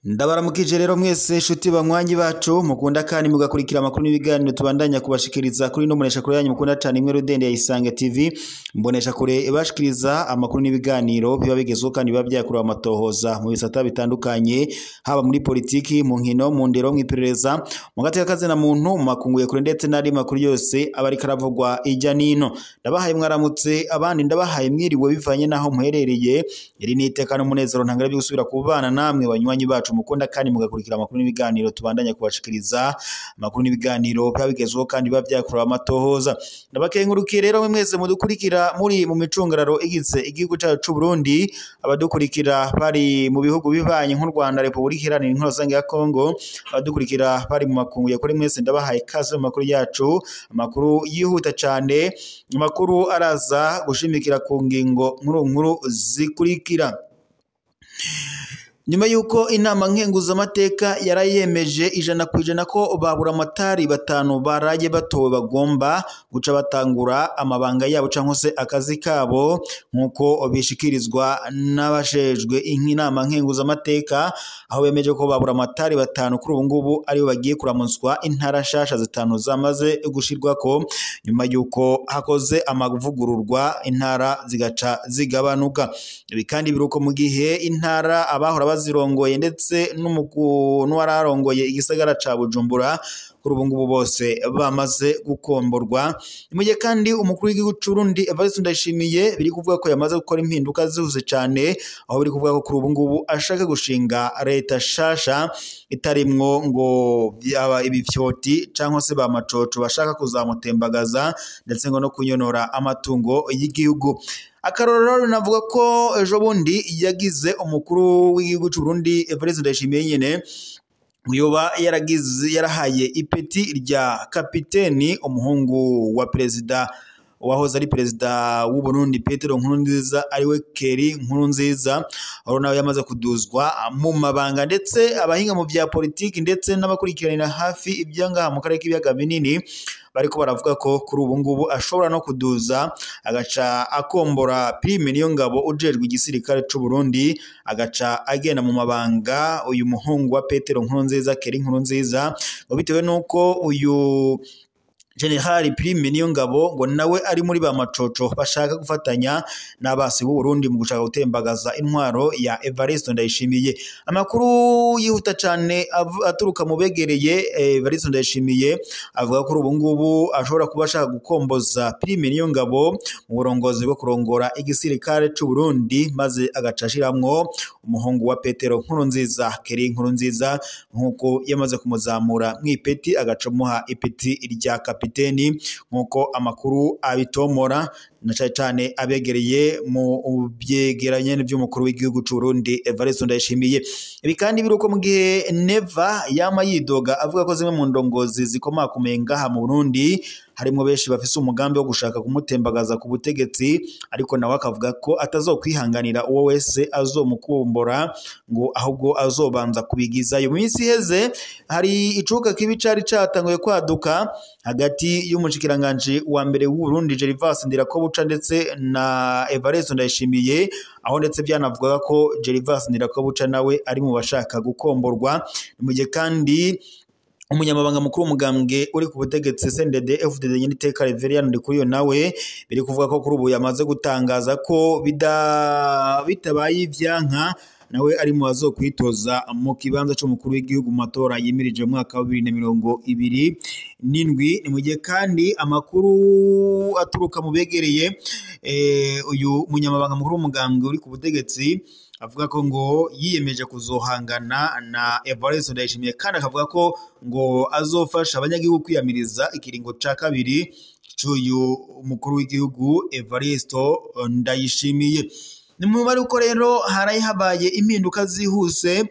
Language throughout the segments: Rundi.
Ndabaramukije rero mwese nshuti banywanyi bacu mukunda kandi mugakurikira amakuru n'ibiganiro tubandanya kubashikiriza kuri no mbonesha kure yanyu mukunda cyane imwe rudende ya Isange TV. Mbonesha kure ibashikiriza amakuru n'ibiganiro biba bigezweho kandi biba byakurewe amatohoza mu bisata bitandukanye, haba muri politiki, mu nkino, mu ndero, mu iperereza, mu gateka kazina muntu, mu makungu ya kure ndetse n'andi makuru yose aba ariko aravugwa ijya nino. Ndabahaye mwaramutse, abandi ndabahaye mwiriwe bivanye naho muherereye. Iri ni iteka n'umunezero ntangara byo gusubira kubana namwe banywanyi bacu mukunda kandi mugakurikira amakuru n'ibiganiro tubandanya kubashikiriza, amakuru n'ibiganiro biba bigezweho kandi biba byakurewe amatohoza. Ndabakengurukiye rero mwe mwese mudukurikira muri mu micungararo igize igihugu cyacu c'u Burundi, abadukurikira bari mu bihugu bibanye nk'u Rwanda, Republika Iharanira Intwaro Rusange ya Kongo, abadukurikira bari mu makungu ya kure, mwese ndabahaye ikaze mu makuru yacu, amakuru yihuta cyane, amakuru araza gushimikira ku ngingo nkuru nkuru zikurikira. Nyuma yuko inama nkenguzamateka yarayemeje 100% ko baburamatari batanu baraye batowe bagomba guca batangura amabanga yabo canke se akazi kabo, nkuko bishikirizwa n'abashejwe inama nkenguzamateka, aho bemeje ko baburamatari batanu kuri ubu ngubu aribo bagiye kuramutswa intara nshasha zitanu zamaze gushirwako, nyuma yuko hakoze amavugururwa intara zigaca zigabanuka. Ibi kandi biruko mu gihe intara abahora bazirongoye ndetse n'uwararongoye igisagara ca Bujumbura kuri ubu ngubu bose bamaze gukomborwa. Mu gihe kandi umukuru w'igihugu c'u Burundi Evariste Ndayishimiye biri kuvuga ko yamaze gukora impinduka zihuse cyane, aho biri kuvuga ko kuri ubu ngubu ashaka gushinga leta shasha itarimwo ngo byaba ibifyoti canke se ba macoco bashaka kuzamutembagaza ndetse ngo no kunyonora amatungo y'igihugu. Akarorero navuga ko ejo bundi yagize umukuru w'igihugu c'u Burundi Evariste Ndayishimiye nyene yoba yaragize yarahaye ipeti rya kapiteni umuhungu wa perezida wahoze ari perezida w'u Burundi Petero Nkurunziza, ariwe Keri Nkurunziza, aho nawe yamaze kuduzwa mu mabanga. Ndetse abahinga mu bya politiki ndetse n'abakurikiranira hafi ibyangaha mu karere k'ibiyaga binini bariko baravuga ko kuri ubu ngubu ashobora no kuduza agaca akombora Prime Niyongabo ujejwe igisirikare c'u Burundi, agaca agenda mu mabanga uyu muhungu wa Petero Nkurunziza Keri Nkurunziza, ngo bitewe nuko uyu General Prime Niyongabo ngo nawe ari muri ba macoco bashaka gufatanya n'abasi b'u Burundi mu gushaka gutembagaza intwaro ya Evariste Ndayishimiye. Amakuru yihuta cyane aturuka mu begereye Evariste Ndayishimiye avuga ko ubu ngubu ashobora kuba ashaka gukomboza Prime Niyongabo mu burongozi bwo kurongora igisirikare c'u Burundi, maze agaca ashiramwo umuhungu wa Petero Nkurunziza Keri Nkurunziza, nkuko yamaze kumuzamura mw'ipeti agaca amuha ipeti rya kapiteni, nkuko amakuru abitomora na cyane cyane abegereye mu byegeranye by'umukuru w'igihugu c'u Burundi Evariste Ndayishimiye. Ibi kandi biruko mu gihe Neva yama yidoga avuga ko zimwe mu ndongozi zikomakomeye ngaha mu Burundi harimo benshi bafise umugambi wo gushaka kumutembagaza ku butegetsi, ariko nawe akavuga ko atazokwihanganira uwo wese azomukumbora ngo ahubwo azobanza kubigizayo. Mu minsi iheze hari icuka kibi cari catanguye kwaduka hagati y'umushikiranganje wa mbere w'u Burundi Gervais Ndirakobuca ndetse na Evariste Ndayishimiye, aho ndetse byanavugaga ko Gervais Ndirakobuca nawe ari mu bashaka gukomborwa. Mu gihe kandi umunyamabanga mukuru w'umugambwe uri ku butegetsi CNDD FDD Nyeniteka Reverien Ndikuriyo nawe biri kuvuga ko kuri ubu yamaze gutangaza ko bitabaye ivyanka nawe ari mu bazokwitoza mu kibanza c'umukuru w'igihugu mu matora yimirije mu mwaka wa 2027. Ni mu gihe kandi amakuru aturuka mu begereye uyu munyamabanga mukuru w'umugambwe uri ku butegetsi avuga ko ngo yiyemeje kuzohangana na Evariste Ndayishimiye, kandi akavuga ko ngo azofasha abanyagihugu kwiyamiriza ikiringo ca kabiri c'uyu mukuru w'igihugu Evariste Ndayishimiye. Ni mu mubare uko rero haraye habaye impinduka zihuse,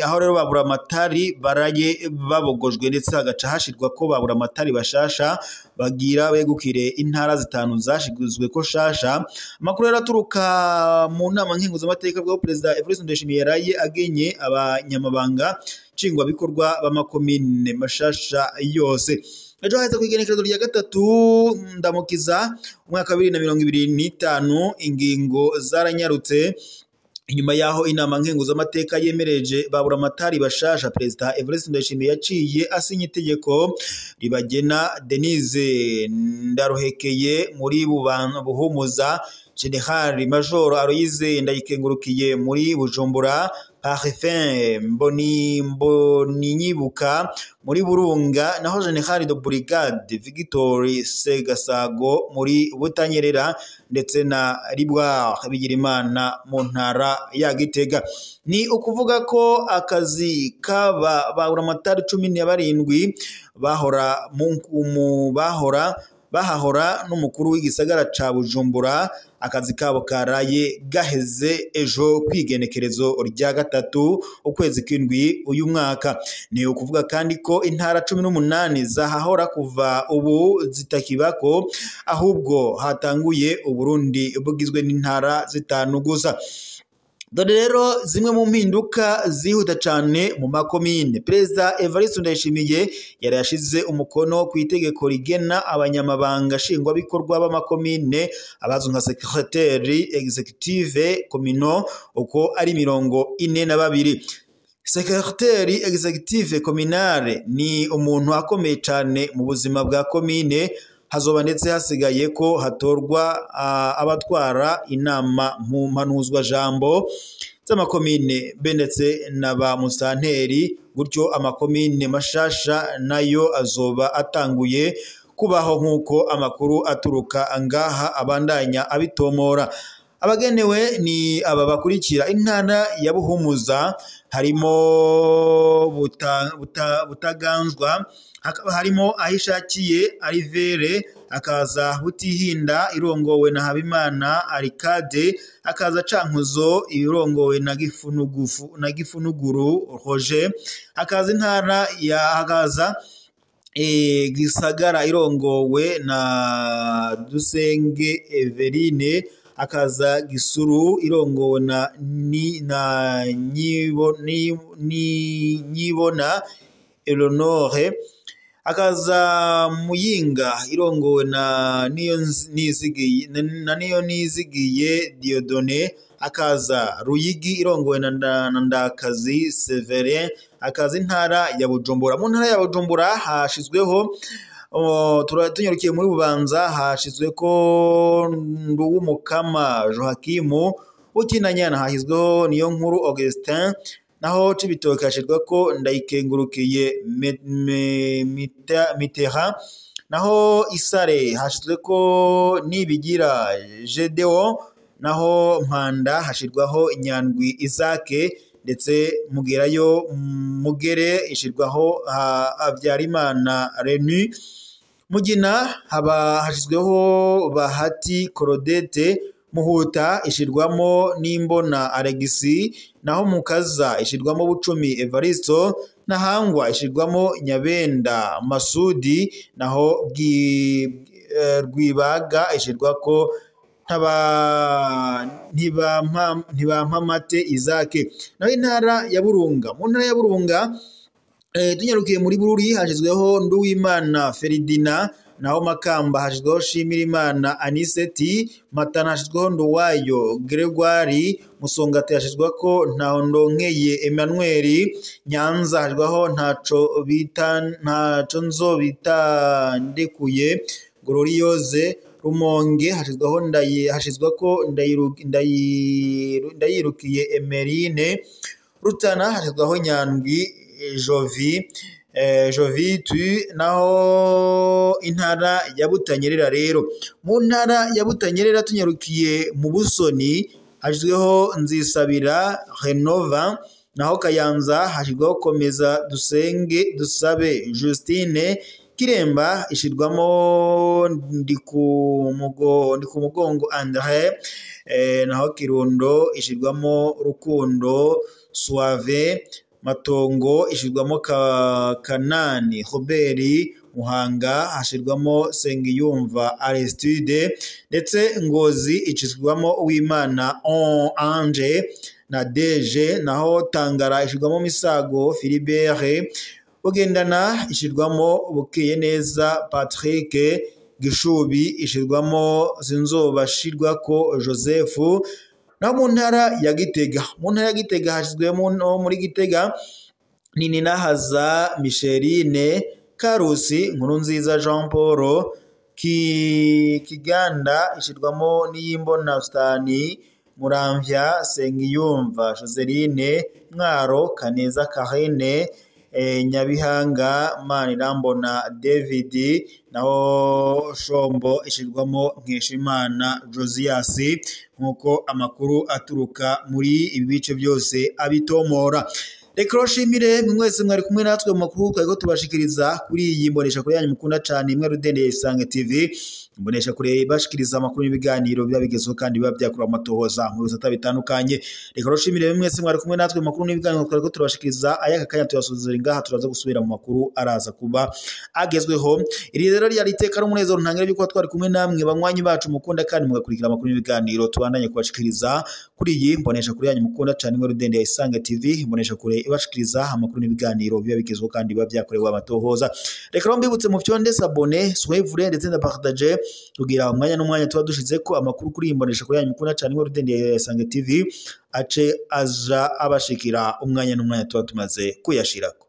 aho rero baburamatari baraye babogojwe ndetse hagaca hashirwa ko baburamatari bashasha bagira begukire intara zitanu zashiguzwe ko shasha. Amakuru rero aturuka mu nama nkenguzamateka bwa Perezida Evariste Ndayishimiye yaraye agenye abanyamabanga nshingwabikorwa b'amakomine mashasha yose. Ejo haheze ku igenekerezo rya 3 Ndamukiza umwaka 2025 ingingo zaranyarutse inyuma yaho inama nkenguzamateka yemereje baburamatari bashasha. Perezida Evariste Ndayishimiye yaciye asinya itegeko ribagena Denise Ndaruhekeye muri Buhumuza, General Major Aloyize Ndayikengurukiye muri Bujumbura, Parfait Mboninyibuka muri Burunga, naho General de Brigade Victor Segasago muri Butanyerera, ndetse na Ribwa Bigirimana mu ntara ya Gitega. Ni ukuvuga ko akazi kaba baburamatari 17 bahora bahahora n'umukuru w'igisagara ca Bujumbura, akazi kabo karaye gaheze ejo kwigenekerezo rya 3 ukwezi kw'indwi uyu mwaka. Ni ukuvuga kandi ko intara 18 zahahora kuva ubu zitakibako, ahubwo hatanguye Uburundi bugizwe n'intara 5 gusa. Dore rero zimwe mu mpinduka zihuta cyane mu makomine. Perezida Evariste Ndayishimiye yari yashize umukono ku itegeko rigena abanyamabanga nshingwabikorwa b'amakomine abazwi nka secrétaire exécutive communaux uko ari 42. Secrétaire exécutive communale ni umuntu akomeye cyane mu buzima bwa komine. Hazoba ndetse hasigaye ko hatorwa abatwara inama mu mpanuzwa jambo z'amakomine be ndetse na ba musanteri, gutyo amakomine mashasha nayo azoba atanguye kubaho nk'uko amakuru aturuka ngaha abandanya abitomora. Abagenewe ni aba bakurikira: intara ya Buhumuza harimo Butaganzwa, hakaba harimo Ahishakiye Arivere, akaza Butihinda irongowe na Habimana Arikade, akaza Cankuzo irongowe na Gifunugufu na Gifunuguru Roger, akaza intara ya hakaza Gisagara irongowe na Dusenge Everine, akaza Gisuru irongowe na Nyibona Eleonore, akaza Muyinga irongowe na Niyo Nizigiye Diodone, akaza Ruyigi irongowe na Ndakazi Severin, akaza intara ya Bujumbura. Mu ntara ya Bujumbura hashizweho, tunyarukiye muri Bubanza, hashizwe ko Nduwumukama Joakimu, Bukinanyana hashyizweho Niyo Nkuru Augustin, naho Cibitoke hashirwa ko Ndayikengurukiye Mitera, naho Isare hashizwe ko Nibigira Gedeo, naho Mpanda hashirwaho Nyandwi Isake, ndetse Mugerayo Mugere ishirwaho Habyarimana Renu. Mugina haba hashizweho Bahati Korodete, Muhuta ishirwamo Nimbona Alegisi, naho Mukaza ishirwamo Bucumi Evaristo, Nahangwa ishirwamo Nyabenda Masudi, naho Rwibaga ishirwako Ntibampamate Isake. Naho intara ya Burunga, mu ntara ya Burunga tunyarukiye muri Bururi hashizweho Nduwimana Feridina, naho Makamba hashizweho Shimirimana Aniseti, Matana hashizweho Nduwayo Gregoire, Musongati hashizwako Ntahondonkeye Emmanuel, Nyanza hashizweho Ntaco Nzo Bitandekuye Gloriose, Rumonge hashizweho Ndayirukiye Emerine, Rutana hashizweho Nyandwi Jovi Jovitu. Naho intara ya Butanyerera rero, mu ntara ya Butanyerera tunyarukiye mu Busoni hashizweho Nzisabira Renova, naho Kayanza hashizweho Komeza Dusenge Dusabe Justine, Kiremba ishirwamo Ndikumugongo Andre, naho Kirundo ishirwamo Rukundo Suave, Matongo ishirwamo Kanani Robert, Muhanga hashirwamo Sengiyumva Aristide, ndetse Ngozi ishirwamo Uwimana Ange na DG, naho Tangara ishirwamo Misago Philibert, Bugendana ishirwamo Bukeye Neza Patrick, Gishubi ishirwamo Sinzobashirwako Joseph. Naho mu ntara ya Gitega, mu ntara ya Gitega hashizwemo no muri Gitega Nininahaza Micheline, Karusi Nkurunziza Jean Paul, Kiganda ishirwamo Niyimbona Stani, Muramvya Sengiyumva Joseline, Mwaro Kaneza Karine, Nyabihanga Manirambona David. Naho Shombo ishirwamo Nkeshimana Josias, nkuko amakuru aturuka muri ibi bice byose abitomora. Reka nshimire mwese mwari kumwe natwe mu makuru twariko tubashikiriza kuri iyi mbonesha kure yanyu mukunda cyane imwe rudendeye Isange TV, imbonesha kure bashikiriza amakuru n'ibiganiro biba bigezeho kandi biba byakura amatohoza mu bisata bitandukanye. Reka nshimire mwese mwari kumwe natwe mu makuru n'ibiganiro twariko tubashikiriza aya kanya tuyasuzira ngaha, turaza gusubira mu makuru araza kuba agezweho. Iri rero ryari iteka n'umunezero ntangire by'uko twari kumwe namwe banywanyi bacu mukunda kandi mugakurikira amakuru n'ibiganiro tubandanye kubashikiriza kuri iyi mbonesha kure yanyu mukunda cyane imwe rudendeye Isange TV, imbonesha kure ibashikiriza amakuru n'ibiganiro biba bigezweho kandi biba byakorewe amatohoza. Reka rero mbibutse mu fyonde s'abonner, suivre ndetse na partager kugira umwanya n'umwanya tuba dushize ko amakuru kuri iyi mbonesha kure yanyu mukunda cyane imwe rudendeye Isange TV ace aja abashikira umwanya n'umwanya tuba tumaze kuyashirako.